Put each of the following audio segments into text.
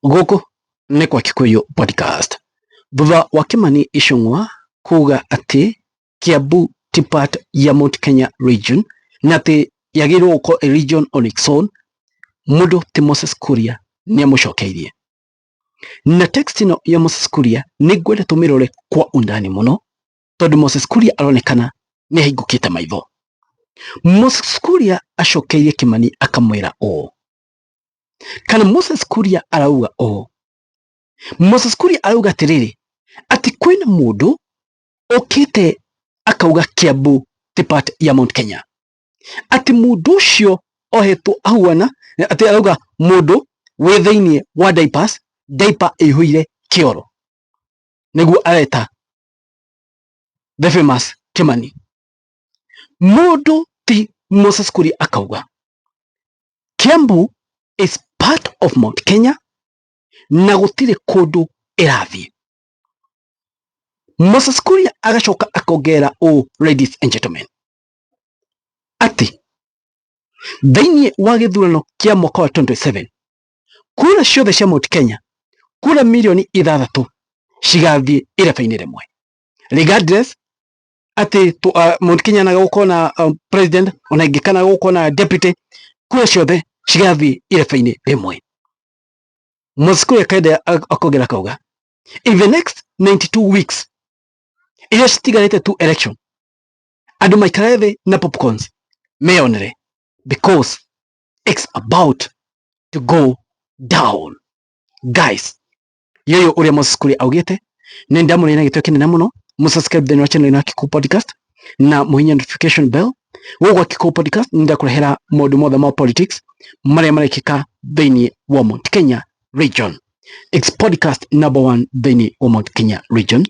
Gũkũ nĩ kwa Kikuyu Podcast. Thutha wa Kimani Ichung'wa kuga atĩ Kiambu ti part ya Mount Kenya region na atĩ yagĩrĩirwo gũkorwo a region on its own, mũndũ ti Moses Kuria nĩ amũcokeirie. Na text ĩno ya Moses Kuria nĩ ngwenda tũmĩrore kwa undani mũno tondũ Moses Kuria aronekana nĩ ahingũkĩte maitho. Moses Kuria acokeirie Kimani akamwĩra ũũ, kana Moses Kuria arauga ũũ, Moses Kuria arauga atĩrĩrĩ, atĩ kwĩna mũndũ ũkĩte akauga Kiambu ti part ya Mount Kenya, atĩ mũndũ ũcio ohetwo ahuana atĩ arauga mũndũ wĩ thĩinĩ wa diapers, diaper ĩihũire kĩoro, nĩguo areta the famous Kimani. Mũndũ ti Moses Kuria akauga Kiambu is part of Mount Kenya na gũtirĩ kũndũ ĩrathiĩ. Moses Kuria agacoka akongerera ũũ, ladies and gentlemen, atĩ thĩinĩ wa gĩthurano kĩa mwaka wa 2027 kura ciothe cia Mount Kenya, kura mirioni 6 cigathiĩ irebe-inĩ rĩmwe, regardless atĩ Mount Kenya na gũkorwo na president ona ingĩ kana gũkorwo na deputy, kura ciothe cigathiĩ irebe-inĩ rĩmwe. Moses Kuria akenda akongera akauga in the next 92 weeks iria citigarĩte to election, andũ maikare thĩ na popcorns meyonere, because it's about to go down, guys. Yoyo ũrĩa Moses Kuria augĩte nĩ ndamũrĩ na gĩtĩo kĩnene mũno. Mũsubscribe thĩinĩ wa channel ĩno ya Kikuyu Podcast na mũhihinye notification bell. Gũkũ gwa Kikuyu Podcast nĩ ndakũrehera maũndũ mothe ma politics marĩa marekĩka thĩinĩ wa Mount Kenya region. It's podcast number one thĩinĩ wa Mount Kenya region.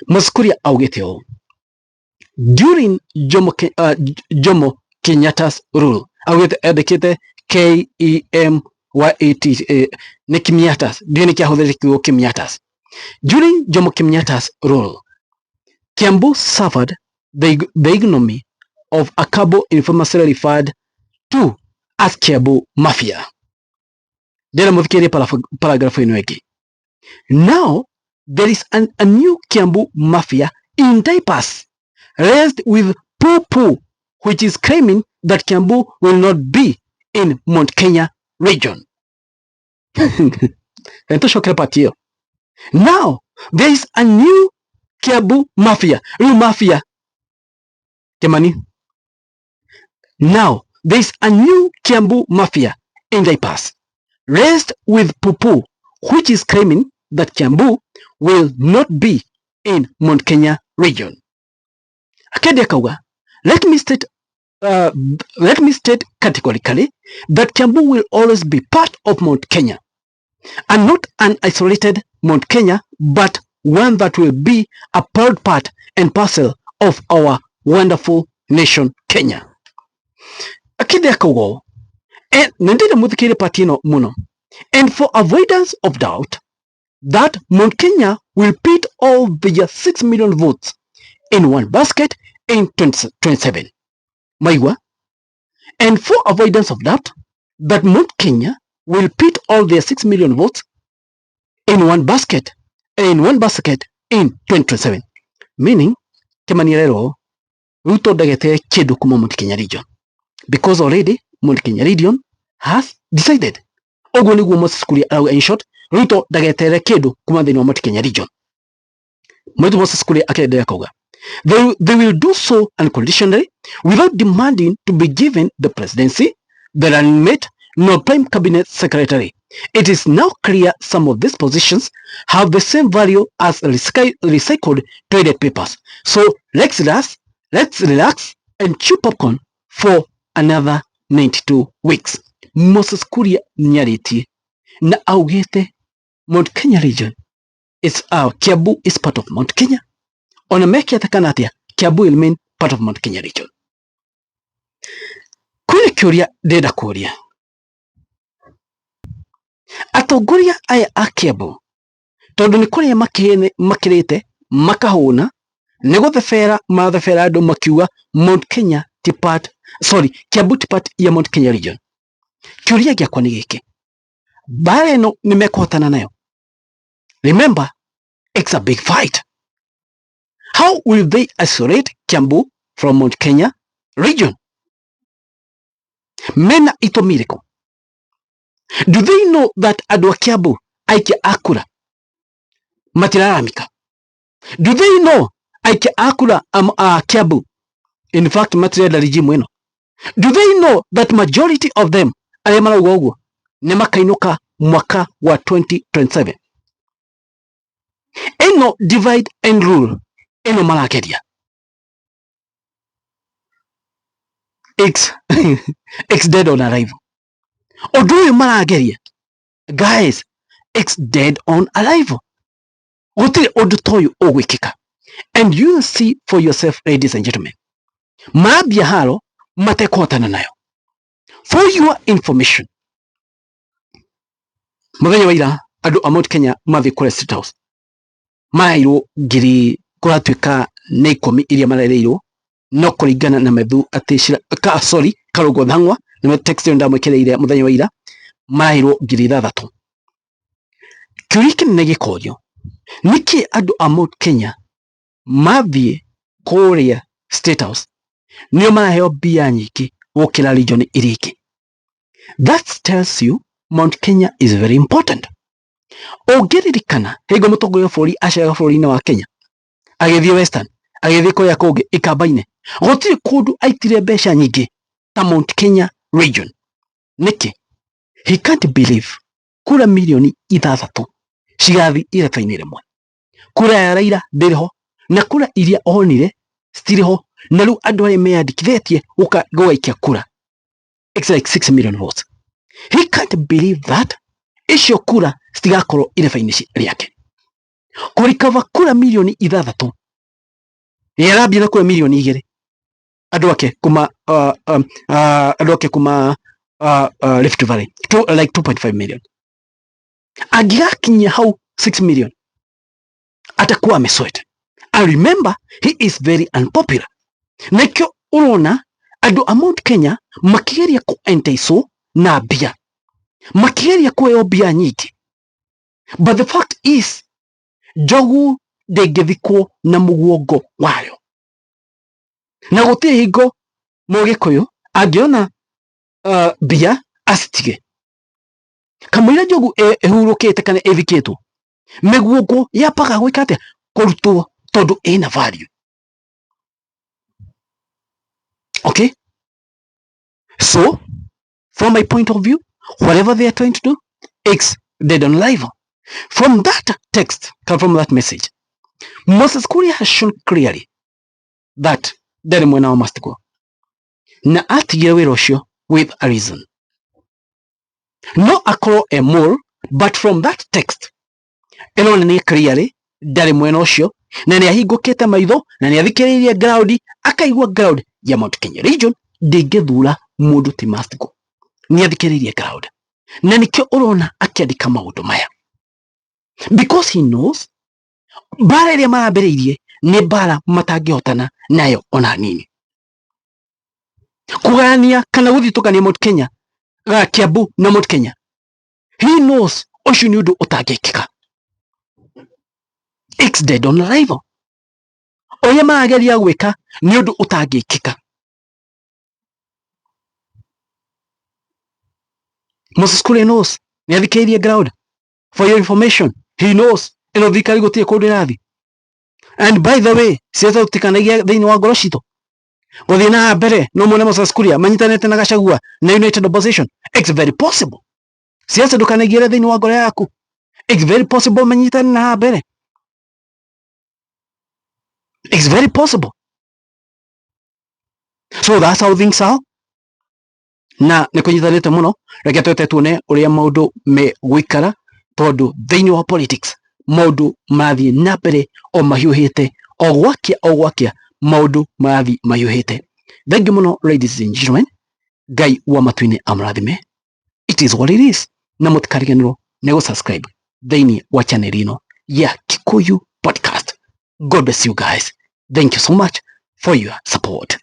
Moses Kuria augĩte ũũ, during Jomo Kenyatta's rule, augĩte andĩkĩte Kemyat, nĩ Kimyatas, ndiũĩ nĩkĩ ahũthĩrĩte kiugo Kimyatas. During Jomo Kenyatta's rule, Kiambu suffered the ignominy of a cabal infamously referred to as Kiambu Mafia. Ndĩrenda mũthikĩrĩrie paragraph ĩno ĩngĩ. Now there is a new Kiambu Mafia in diapers raised with poo-poo, which is claiming that Kiambu will not be in Mount Kenya region. Tũcokere part ĩyo. Now there is a new Kiambu Mafia. Rĩu mafia Kimani. Now there is a new Kiambu Mafia in diapers raised with poo-poo, which is claiming that Kiambu will not be in Mount Kenya region. Akendi akauga, let me state categorically that Kiambu will always be part of Mount Kenya, and not an isolated Mount Kenya, but one that will be a proud part and parcel of our wonderful nation Kenya. Akindi akauga ũũ, and na ndĩrenda mũthikĩrĩrie part ĩno mũno, and for avoidance of doubt that Mount Kenya will put all their 6 million votes in one basket in 2027. Maigua? And for avoidance of doubt that Mount Kenya will put all their 6 million votes in one basket in 2027. Meaning, Kimani arerwo Ruto ndagetere kĩndũ kuma Mount Kenya region because already Mount Kenya region has decided. Ũguo nĩguo Moses Kuria arauga. In short, Ruto ndageterere kĩndũ kuma thĩinĩ wa Mount Kenya region. Mũirĩtu Moses Kuria akĩendelea kauga they will do so unconditionally, without demanding to be given the presidency, the running mate, nor prime cabinet secretary. It is now clear some of these positions have the same value as recycled toilet papers. So let's relax and chew popcorn for another 92 weeks. Moses Kuria nĩarĩtie na augĩte Mount Kenya region is Kiambu is part of Mount Kenya. Ona meke atĩa kana atĩa, Kiambu will remain part of Mount Kenya region. Kwĩna kĩũria ndĩrenda kũria atongoria aya a Kiambu, tondũ nĩ kũrĩa makĩrĩte makahũna, nĩ gũthebera marathebera andũ makiuga Mount Kenya ti part, sorry, Kiambu ti part ya Mount Kenya region. Kĩũria gĩakwa nĩ gĩkĩ. Mbara ĩno nĩ mekũhotana nayo. Remember, it's a big fight. How will they isolate Kiambu from Mount Kenya region? Mena itũmi irĩkũ? Do they know that andũ a Kiambu aikia a kura matiraramika? Do they know aikia a kura a Kiambu in fact matirenda regime ĩno? Do they know that majority of them arĩa marauga ũguo nĩ makainũka mwaka wa 2027? Ĩno divide and rule ĩno marageria it's, it's dead on arrival. Ũndũ ũyũ marageria guys, it's dead on arrival. Gũtirĩ ũndũ ta ũyũ ũgwĩkĩka, and you see for yourself, ladies and gentlemen, mambia haro matekũhotana nayo. For your information, mũthenya wa ira andũ a Mount Kenya mathiĩ kũrĩa State House marairwo ngiri kũratuĩka nĩ 10 iria marereirwo, no kũringana na Methu atĩ ka, sorry, Karũngũ Thang'wa nĩ text ĩyo ndamwĩkĩrĩire mũthenya wa ira, marairwo ngiri 6. Kĩũria kĩnene gĩkorio, nĩkĩ andũ a Mount Kenya mathiĩ kũrĩa State House nĩo maraheo mbia nyingĩ gũkĩra region iria ingĩ? That tells you Mount Kenya is very important. Ũngĩririkana hingo mũtongoria wa bũrũri aceraga bũrũri-inĩ wa Kenya, agĩthiĩ Western, agĩthiĩ kũrĩa kũngĩ ikamba-inĩ, gũtirĩ kũndũ aitire mbeca nyingĩ ta Mount Kenya region. Nĩkĩ? He can't believe kura mirioni 6 cigathiĩ ireba-inĩ rĩmwe. Kura ya Raila ndĩrĩ ho, na kura iria onire citirĩ ho, na rĩu andũ arĩa meyandĩkithĩtie gũgaikia kura, it's like 6 million votes. He can't believe that icio kura citigakorwo ireba-inĩ rĩake. Kũrikava kura mirioni 6 yarambia na kura mirioni 2 andũ ake kuma andũ ake kuma Rift Valley like 2.5 million. Angĩgakinyia hau 6 million atakuwa amesweat. And remember, he is very unpopular. Nakĩo ũrona andũ a Mount Kenya makĩgeria kũ entice na mbia, makĩgeria kũheo mbia nyingĩ, but the fact is njogu ndĩngĩthikwo na mũguongo wayo, na gũtirĩ hingo mũgĩkũyũ angĩona mbia acitige. Kamũira njogu ĩhurũkĩte kana ĩthikĩtwo, mĩguongo yambaga gwĩka atĩa? Kũrutwo, tondũ ĩna value. Okay, so from my point of view, whatever they are trying to do, it's dead on arrival. From that text, from that message, Moses Kuria has shown clearly that ndarĩ mwena wa must go, na atigire wĩra ũcio with a reason. No akorwo e more, but from that text ĩronania clearly ndarĩ mwena ũcio, na nĩ ahingũkĩte maitho na nĩ athikĩrĩirie ground, akaigua ground ya Mount Kenya region ndĩngĩthura mũndũ ti must go. Nĩ athikĩrĩirie ground, na nĩkĩo ũrona akĩandĩka maũndũ maya, because he knows mbara ĩrĩa marambĩrĩirie nĩ mbara matangĩhotana nayo ona nini. Kũgayania kana gũthitũkania Mount Kenya, Kiambu na Mount Kenya, he knows ũcio nĩ ũndũ ũtangĩkĩka. It's dead on arrival. Ũrĩa marageria gwĩka nĩ ũndũ ũtangĩkĩka. Moses Kuria knows, nĩ athikĩrĩirie ground. For your information, he knows ĩno thirikari gũtirĩ kũndũ ĩrathiĩ. And by the way, ciaca tũtikanaige thĩinĩ wa ngoro citũ gũthiĩ na mbere no muone Moses Kuria manyitanĩte na Gachagua na United Opposition. It's very possible. Ciaca ndũkanaigĩre thĩinĩ wa ngoro yaku. It's very possible manyitane na mbere. It's very possible. So that's how things are. Na nĩ kũnyitanĩte mũno, reke twete tuone ũrĩa maũndũ megũikara, tondũ thĩinĩ wa politics maũndũ marathiĩ na mbere o mahiũhĩte, o gwakia o gwakia maũndũ marathiĩ mahiũhĩte. Thank you mũno, ladies and gentlemen. Ngai wa matu-inĩ amũrathime. It is what it is. Na mũtikariganĩrwo nĩ gũ-subscribe thĩinĩ wa channel ĩno ya Kikuyu Podcast. God bless you guys. Thank you so much for your support.